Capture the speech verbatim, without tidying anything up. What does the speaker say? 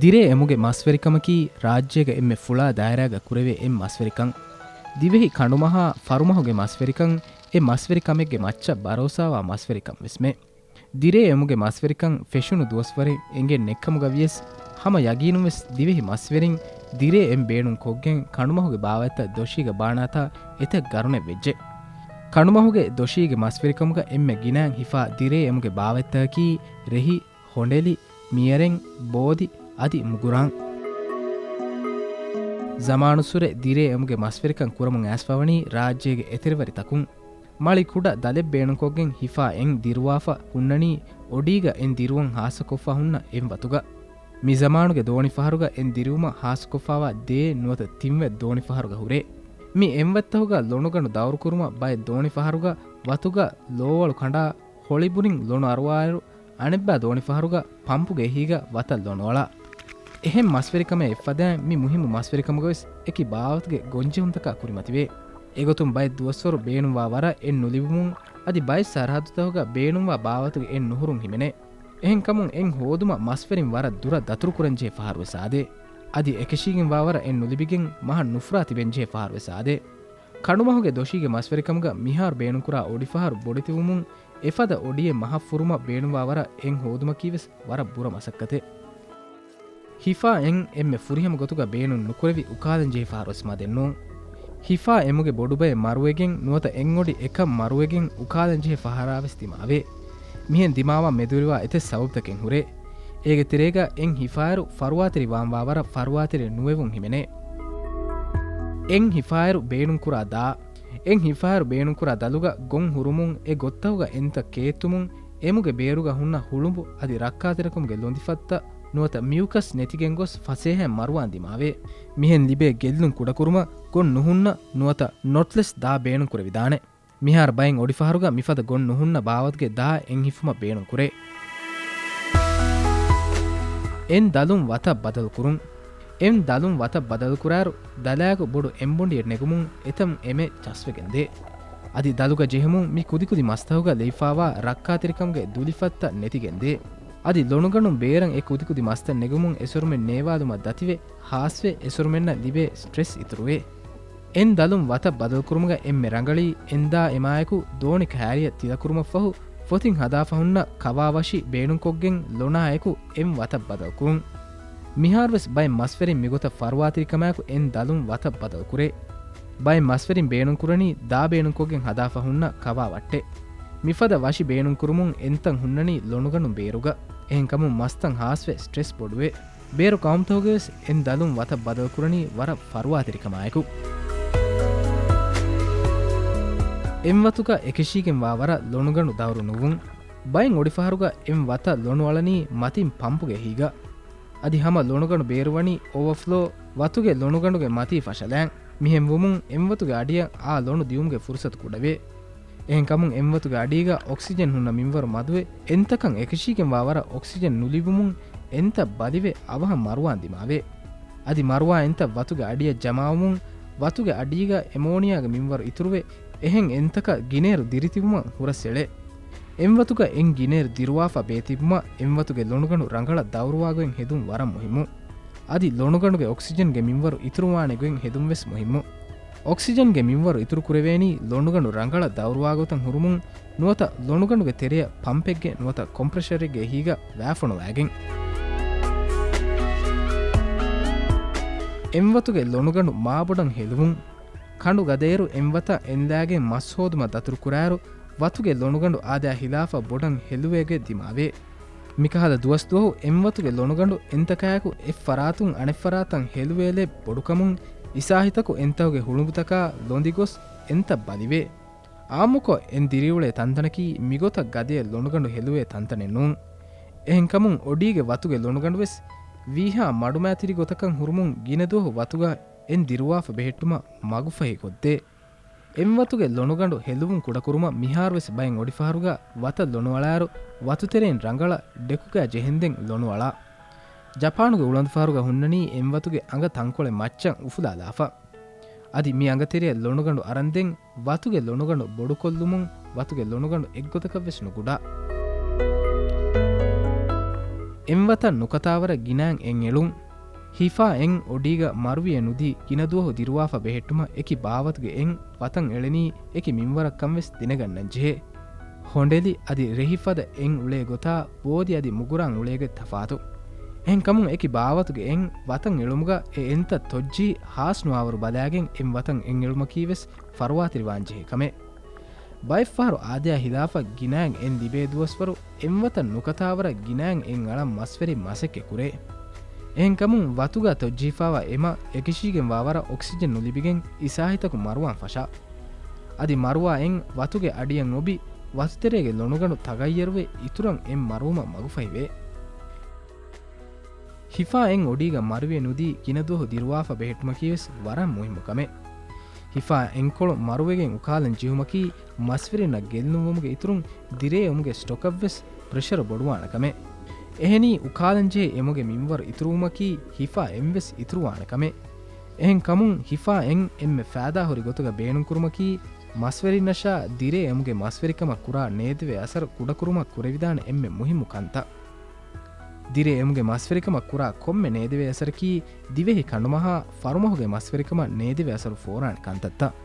ދިރޭ އެމުގެ މަސްވެރިކަމަކީ ރާއްޖޭގަ އެންމެ ފުޅާ ދާއިރާގަ ކުރެވޭ އެއް މަސްވެރިކަން. ދިވެހި ކަނޑުމަހާ ފަރުމަހުގެ މަސްވެރިކަން އެ މަސްވެރިކަމެއްގެ މައްޗަށް ބަރޯސާވާ މަސްވެރިކަން ވެސްމެ. ދިރޭ އެމުގެ މަސްވެރިކަން ފެށުނު ދުވަސްވަރެއް އެނގެން ނެއްކަމުގަ ވިޔަސް، ހަމަ ޔަގީނުން ވެސް ދިވެހި މަސްވެރިން ދިރޭ އެމް ބޭނުން ކޮށްގެން ކަނޑުމަހުގެ ބާވަތްތައް ދޮށީގަ ބާނާތާ އެތައް ގަރުނެއް ވެއްޖެ. ކަނޑުމަހުގެ ދޮށީގެ މަސްވެރިކަމުގަ އެންމެ ގިނައިން ހިފާ ދިރޭ އެމުގެ ބާވަތްތަކަކީ ރެހި، ހޮނޑެލި، މިޔަރެން، ބޯދި އަދި މުގުރާން. ޒަމާނުއްސުރެ ދިރޭ އެމުގެ މަސްވެރިކަން ކުރަމުން އައިސްފަވަނީ ރާއްޖޭގެ އެތެރެވަރިތަކުން. މަޅި ކުޑަ ދަލެއް ބޭނުންކޮށްގެން ހިފާ އެން ދިރުވާފަ ހުންނަނީ އޮޑީގަ އެން ދިރުވަން ހާއްސަކޮށްފަ ހުންނަ އެން ވަތުގަ. މި ޒަމާނުގެ ދޯނި ފަހަރުގަ އެން ދިރުވުމަށް ހާއްސަކޮށްފާވާ ދޭއް ނުވަތަ ތިންވަތް ދޯނި ފަހަރުގަ ހުރޭ. މި އެން ވަތްތަކުގަ ލޮނުގަނޑު ދައުރުކުރުމަށް ބައެއް ދޯނި ފަހަރުގަ ވަތުގަ ލޯވަޅު ކަނޑާ ހޮޅިބުރިން ލޮނު އަރުވާއިރު، އަނެއްބާ ދޯނިފަހަރުގަ ޕަމްޕުގެ އެހީގަ ވަތަށް ލޮނުއަޅާ. އެހެން މަސްވެރިކަމެއް އެއްފަދައިން މި މުހިއްމު މަސްވެރިކަމުގަވެސް އެކި ބާވަތުގެ ގޮންޖެހުންތަކާ ކުރިމަތިވޭ. އެގޮތުން ބައެއް ދުވަސްވަރު ބޭނުންވާ ވަރަށް އެއް ނުލިބުމުން އަދި ބައެއް ސަރަހައްދުތަކުގަ ބޭނުންވާ ބާވަތުގެ އެއް ނުހުރުން ހިމެނޭ. އެހެންކަމުން އެއް ހޯދުމަށް މަސްވެރިން ވަރަށް ދުރަށް ދަތުރުކުރަންޖެހޭ ފަހަރުވެސް އާދޭ. އަދި އެކަށީގެންވާ ވަރަށް އެއް ނުލިބިގެން މަހަށް ނުފުރާ ތިބެންޖެހޭ ފަހަރުވެސް އާދޭ. ކަނޑުމަހުގެ ދޮށީގެ މަސްވެރިކަމުގަ މިހާރު ބޭނުންކުރާ އޮޑިފަހަރު ބޮޑެތިވުމުން އެފަދަ އޮޑިއެއް މަހަށް ފުރުމަށް ބޭނުންވާ ވަރަށް އެން ހޯދުމަކީވެސް ވަރަށް ބުރަ މަސައްކަތެއް. ހިފާ އެން އެންމެ ފުރިހަމަ ގޮތުގަ ބޭނުން ނުކުރެވި އުކާލަންޖެހޭ ފަހަރުވެސް މަދެއް ނޫން. ހިފާ އެމުގެ ބޮޑުބައެއް މަރުވެގެން ނުވަތަ އެން އޮޑި އެކަން މަރުވެގެން އުކާލަންޖެހޭ ފަހަރާވެސް ދިމާވޭ. މިހެން ދިމާވާން މެދުވެރިވާ އެތައް ސަބަބުތަކެއް ހުރޭ. އޭގެ ތެރޭގަ އެން ހިފާއިރު ފަރުވާތެރި ވާންވާ ވަރަށް ފަރުވާތެރި ނުވެވުން ހިމެނޭ. އެން ހިފާއިރު ބޭނުންކުރާ ދާ. އެން ހިފާއިރު ބޭނުންކުރާ ދަލުގަ ގޮން ހުރުމުން އެ ގޮތްތަކުގަ އެންތައް ކޭއްތުމުން އެމުގެ ބޭރުގަ ހުންނަ ހުޅުނބު އަދި ރައްކާތެރިކަމުގެ ލޮނދިފަތްތައް ނުވަތަ މިއުކަސް ނެތިގެން ގޮސް ފަސޭހައިން މަރުވާން ދިމާވޭ. މިހެން ލިބޭ ގެއްލުން ކުޑަކުރުމަށް ގޮން ނުހުންނަ ނުވަތަ ނޮޓްލެސް ދާ ބޭނުންކުރެވިދާނެ. މިހާރު ބައެއް އޮޑިފަހަރުގަ މިފަދަ ގޮން ނުހުންނަ ބާވަތުގެ ދާ އެން ހިފުމަށް ބޭނުންކުރޭ. އެން ދަލުން ވަތަށް ބަދަލުކުރުން. އެން ދަލުން ވަތަށް ބަދަލުކުރާއިރު، ދަލާއެކު ބޮޑު އެންބޮނޑިއެއް ނެގުމުން އެތަން އެމެ ޗަސްވެގެންދޭ. އަދި ދަލުގަ ޖެހެމުން މި ކުދިކުދި މަސްތަކުގަ ލެވިފާވާ ރައްކާތެރިކަމުގެ ދުލިފަތްތައް ނެތިގެންދޭ. އަދި ލޮނުގަނޑުން ބޭރަށް އެ ކުދިކުދި މަސްތައް ނެގުމުން އެސޮރުމެން ނޭވާލުމަށް ދަތިވެ، ހާސްވެ އެސޮރުމެންނަށް ލިބޭ ސްޓްރެސް އިތުރުވޭ. އެން ދަލުން ވަތަށް ބަދަލުކުރުމުގަ އެންމެ ރަނގަޅީ އެން ދާ އެމާއެކު ދޯނި ކައިރިއަށް ތިލަކުރުމަށްފަހު، ފޮތިން ހަދާފަ ހުންނަ ކަވާ ވަށި ބޭނުންކޮށްގެން ލޮނާއެކު އެން ވަތަށް ބަދަލުކުރުން. މިހާރުވެސް ބައެއް މަސްވެރިން މިގޮތަށް ފަރުވާތެރިކަމާއެކު އެން ދަލުން ވަތަށް ބަދަލުކުރޭ. ބައެއް މަސްވެރިން ބޭނުންކުރަނީ ދާ ބޭނުންކޮށްގެން ހަދާފަ ހުންނަ ކަވާ ވަށެއް. މިފަދަ ވަށި ބޭނުންކުރުމުން އެންތަން ހުންނަނީ ލޮނުގަނޑު ބޭރުގަ. އެހެންކަމުން މަސްތައް ހާސްވެ ސްޓްރެސް ބޮޑުވޭ. ބޭރު ޤައުމުތަކުގަވެސް އެން ދަލުން ވަތަށް ބަދަލުކުރަނީ ވަރަށް ފަރުވާތެރިކަމާއެކު. އެން ވަތުގަ އެކަށީގެންވާ ވަރަށް ލޮނުގަނޑު ދައުރު ނުވުން. ބައެއް އޮޑިފަހަރުގަ އެން ވަތަށް ލޮނު އަޅަނީ މަތިން ޕަމްޕުގެ އެހީގަ. އަދި ހަމަ ލޮނުގަނޑު ބޭރުވަނީ އޯވަފްލޯ ވަތުގެ ލޮނުގަނޑުގެ މަތީ ފަށަލައިން. މިހެން ވުމުން އެން ވަތުގެ އަޑިއަށް އާ ލޮނު ދިއުމުގެ ފުރުސަތު ކުޑަވޭ. އެހެންކަމުން އެން ވަތުގެ އަޑީގަ އޮކްސިޖަން ހުންނަ މިންވަރު މަދުވެ، އެންތަކަށް އެކަށީގެންވާ ވަރަށް އޮކްސިޖަން ނުލިބުމުން އެންތައް ބަލިވެ، އަވަހަށް މަރުވާން ދިމާވޭ. އަދި މަރުވާ އެންތައް ވަތުގެ އަޑިއަށް ޖަމާވުމުން، ވަތުގެ އަޑީގަ އެމޯނިއާގެ މިންވަރު އިތުރުވެ، އެހެން އެންތަކަށް ގިނައިރު ދިރިތިބުމަށް ހުރަސްއެޅޭ. އެން ވަތުގަ އެން ގިނައިރު ދިރުވާފަ ބޭތިބުމަށް އެން ވަތުގެ ލޮނުގަނޑު ރަނގަޅަށް ދައުރުވާ ގޮތް ހެދުން ވަރަށް މުހިއްމު. އަދި ލޮނުގަނޑުގެ އޮކްސިޖަންގެ މިންވަރު އިތުރުވާނެ ގޮތް ހެދުން ވެސް މުހިއްމު. އޮކްސިޖަންގެ މިންވަރު އިތުރު ކުރެވޭނީ ލޮނުގަނޑު ރަނގަޅަށް ދައުރުވާ ގޮތަށް ހުރުމުން ނުވަތަ ލޮނުގަނޑުގެ ތެރެއަށް ޕަމްޕެއްގެ ނުވަތަ ކޮމްޕްރެޝަރެއްގެ އެހީގަ ވައިފޮނުވައިގެން. އެން ވަތުގެ ލޮނުގަނޑު މާބޮޑަށް ހެލުވުން. ކަނޑު ގަދައިރު އެން ވަތަށް އެންލާގެން މަސް ހޯދުމަށް ދަތުރު ކުރާއިރު، ވަތުގެ ލޮނުގަނޑު އާދައާ ހިލާފަށް ބޮޑަށް ހެލުވޭގޮތް ދިމާވޭ. މިކަހަލަ ދުވަސްދުވަހު އެން ވަތުގެ ލޮނުގަނޑު އެންތަކާއެކު އެއް ފަރާތުން އަނެއް ފަރާތަށް ހެލުވޭލެއް ބޮޑުކަމުން، އިސާހިތަކު އެންތަކުގެ ހުޅުނބުތަކާ ލޮނދިގޮސް އެންތައް ބަލިވޭ. އާއްމުކޮށް އެން ދިރިއުޅޭ ތަންތަނަކީ މިގޮތަށް ގަދަޔަށް ލޮނުގަނޑު ހެލުވޭ ތަންތަނެއް ނޫން. އެހެންކަމުން އޮޑީގެ ވަތުގެ ލޮނުގަނޑުވެސް ވީހާ މަޑުމައިތިރި ގޮތަކަށް ހުރުމުން ގިނަ ދުވަހު ވަތުގަ އެން ދިރުވާފަ ބެހެއްޓުމަށް މަގުފަހި ކޮށްދޭ. އެން ވަތުގެ ލޮނުގަނޑު ހެލުވުން ކުޑަކުރުމަށް މިހާރުވެސް ބައެއް އޮޑިފަހަރުގަ ވަތަށް ލޮނުއަޅާއިރު، ވަތުތެރެއިން ރަނގަޅަށް ޑެކުގައި ޖެހެންދެން ލޮނުއަޅާ. ޖަޕާނުގެ އުޅަނދުފަހަރުގަ ހުންނަނީ އެން ވަތުގެ އަނގަ ތަންކޮޅެއް މައްޗަށް އުފުލާލާފަ. އަދި މި އަނގަތެރެއަށް ލޮނުގަނޑު އަރަންދެން، ވަތުގެ ލޮނުގަނޑު ބޮޑުކޮށްލުމުން، ވަތުގެ ލޮނުގަނޑު އެއްގޮތަކަށްވެސް ނުގުޑާ. އެން ވަތަން ނުކަތާވަރަށް ގިނައިން އެން އެޅުން. ހިފާ އެން އޮޑީގަ މަރުވިއެއް ނުދީ ގިނަ ދުވަހު ދިރުވާފަ ބެހެއްޓުމަށް އެކި ބާވަތުގެ އެން ވަތަން އެޅެނީ އެކި މިންވަރަށްކަން ވެސް ދެނެގަންނަން ޖެހޭ. ހޮނޑެލި އަދި ރެހިފަދަ އެން އުޅޭ ގޮތާ ބޯދި އަދި މުގުރާން އުޅޭގޮތް ތަފާތު. އެހެންކަމުން އެކި ބާވަތުގެ އެން ވަތަން އެޅުމުގަ އެ އެންތައް ތޮއްޖީ ހާސްނުވާވަރު ބަލާގެން އެން ވަތަން އެން އެޅުމަކީ ވެސް ފަރުވާތެރިވާން ޖެހޭ ކަމެއް. ބައެއްފަހަރު އާދަޔާ ހިލާފަށް ގިނައިން އެން ލިބޭ ދުވަސްވަރު އެން ވަތަން ނުކަތާވަރަށް ގިނައިން އެން އަޅަން މަސްވެރިން މަސައްކަތް ކުރޭ. އެހެންކަމުން ވަތުގަ ތޮއްޖީފާވާ އެމަ އެކިށީގެން ވާވަރަށް އޮކްސިޖަން ނުލިބިގެން އިސާހިތަކު މަރުވާން ފަށާ. އަދި މަރުވާ އެން ވަތުގެ އަޑިއަށް އޮބި، ވަތުތެރޭގެ ލޮނުގަނޑު ތަޣައްޔަރުވެ އިތުރަށް އެން މަރުވުމަށް މަގުފަހިވޭ. ހިފާ އެން އޮޑީގަ މަރުވިއެއް ނުދީ ގިނަ ދުވަހު ދިރުވާފަ ބެހެއްޓުމަކީ ވެސް ވަރަށް މުހިއްމު ކަމެއް. ހިފާ އެންކޮޅު މަރުވެގެން އުކާލަން ޖެހުމަކީ މަސްވެރިންނަށް ގެއްލުންވުމުގެ އިތުރުން ދިރޭ އެމުގެ ސްޓޮކަށްވެސް ޕްރެޝަރު ބޮޑުވާނެ ކަމެއް. އެހެނީ އުކާލަންޖެހޭ އެމުގެ މިންވަރު އިތުރުވުމަކީ ހިފާ އެންވެސް އިތުރުވާނެ ކަމެއް. އެހެން ކަމުން ހިފާ އެން އެންމެ ފައިދާހުރި ގޮތުގަ ބޭނުންކުރުމަކީ މަސްވެރިންނަށާ ދިރޭ އެމުގެ މަސްވެރިކަމަށް ކުރާ ނޭދެވޭ އަސަރު ކުޑަކުރުމަށް ކުރެވިދާނެ އެންމެ މުހިއްމު ކަންތައް. ދިރޭ އެމުގެ މަސްވެރިކަމަށް ކުރާ ކޮންމެ ނޭދެވޭ އަސަރަކީ ދިވެހި ކަނޑުމަހާ ފަރުމަހުގެ މަސްވެރިކަމަށް ނޭދެވޭ އަސަރު ފޯރާނެ ކަންތައްތައް.